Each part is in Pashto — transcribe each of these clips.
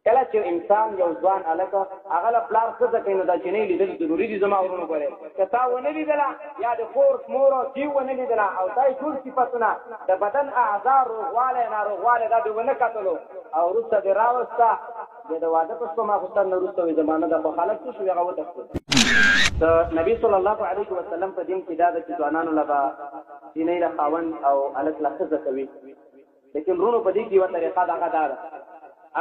کله چې انسان یو ځوان هلک هغه له پلار ښځه کوي، نو دا جینۍ لیدل ضروري دي. زما ورونو ګورئ، که تا ونه لیدله یا د خور مور او زوی ونه لیدله او دا یې ټول صفتونه د بدن اعضا روغوالی ناروغوالی دا دې ونه کتلو او وروسته دې راوسته، بیا د واده په شپه ماخوستن نه وروسته وایي زمانه ده، خو خلک څه شو هغه وتښتېدل. د نبي صلی الله علیه وسلم په دین کې دا ده چې ځوانانو له به جینۍ له خاوند او هلک له ښځه کوي، لیکن ورونو په دې کې یوه طریقه دغه دا ده.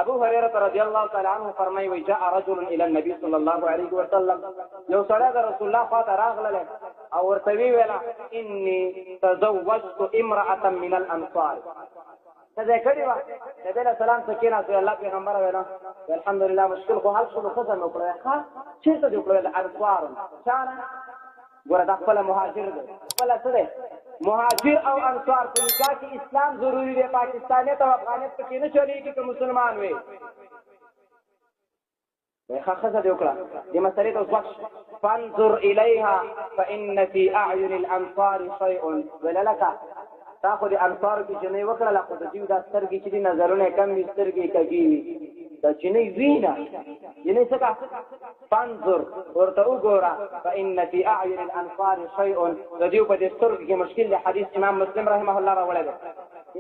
ابو هريره رضی الله تعالی عنه فرمایي وی جاء رجل الى النبي صلى الله عليه وسلم، یو سړی د رسول الله خواته راغللی او ورته وی ویله انی تزوجت امرأة من الانصار. ښځه یې کړې وه، نبي علیه السلام څه کېناست، الله پیغمبر ویله الحمدلله مشکل خو حل شو، نو ښځه مې وکړه. ښه چېرته دې وکړه؟ د انصارو. چا نه؟ ګوره دا خپله مهاجر دی، خپله څه دی؟ مهاجر او انصار. په نکاح کې اسلام ضروري دی، پاکستانیت او افغانیت پکې نه چلېږي که مسلمان وي. ښه ښځه دې وکړه، دې مسئلې ته اوس غوږ شه. فانظر الیها فان فی اعین الانصار شیء. ویله لکه تا خو د انصارو کې جنۍ وکړله، خو د دوی دا سترګې چې دي نظرونه یې کم وي، سترګې یې کږې وي، دا جنۍ وینه جنۍ څه کا؟ فانظر ورته وګوره فإن في أعين الأنصار شيء، د دوی په دې سترګو کې مشکل دی. حدیث امام مسلم رحمه الله راوړی دی.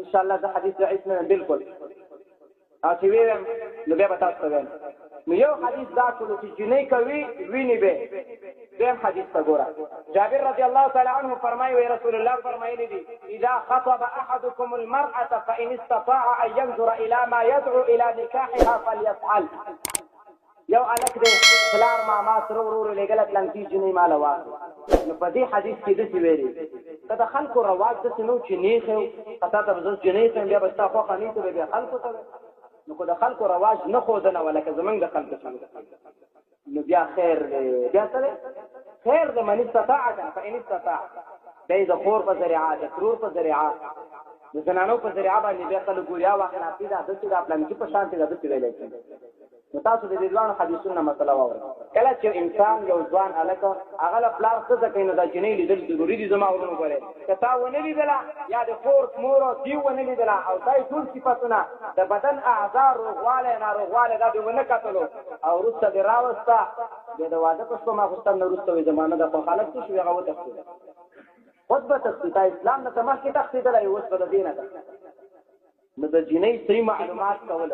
ان شاء الله زه حدیث ضعیف نه بالکل او چې ویم نو بیا به تاسو ته وایم. نو یو حدیث دا کولو چې جنۍ کوي ویني به. دویم حدیث ته ګوره، جابر رضی الله تعالی عنه فرمایي وی رسول الله فرمایلی دي اذا خطب احدكم المرأة فإن استطاع ان ينظر الى ما يدعو الى نكاحها فليفعل. یو الک دی پلار ماما سره ورور لېږله پلانکي جنۍ ماله واخلي. نو په دې حدیث کې داسې ویلي که د خلکو رواج داسې نه و چې نه ښیو، که تا ته به زه جنۍ ښیم بیا به ستا خوښه نه ته به بیا خلکو ته. نو که د خلکو رواج نه ښودنه وه لکه زمونږ د خلکو چې نو بیا خیر دی، بیا څه دی؟ خیر دی. من استطاع کنه، فإن استطاع، بیا د خور په ذریعه، د ترور په ذریعه، د زنانو په ذریعه باندې بیا خلک ګوري او اخلاقي ده، داسې ده، پلانکي په شان ده، داسې ویلی کېږي. نو تاسو د دې دواړو حدیثونو مسله واورئ. کله چې انسان یو ځوان هلک هغه له پلار ښځه کوي، نو دا جنۍ لیدل ضروري دي. زما ورونو ګورئ، که تا ونه لیدله یا د خور مور او زوی ونه لیدله او دا یې ټول صفتونه د بدن اعضا روغوالی ناروغوالی دا دې ونه کتلو او وروسته دې راوسته، بیا د واده په شپه ماخوستن نه وروسته وایي زمانه ده، خو خلک څه شو هغه وتښتېدل. خود به تښتي، تا اسلام نه ته مخکې تښتېدلی، اوس به د دې نه تښتي. نو د جینۍ صحیح معلومات کول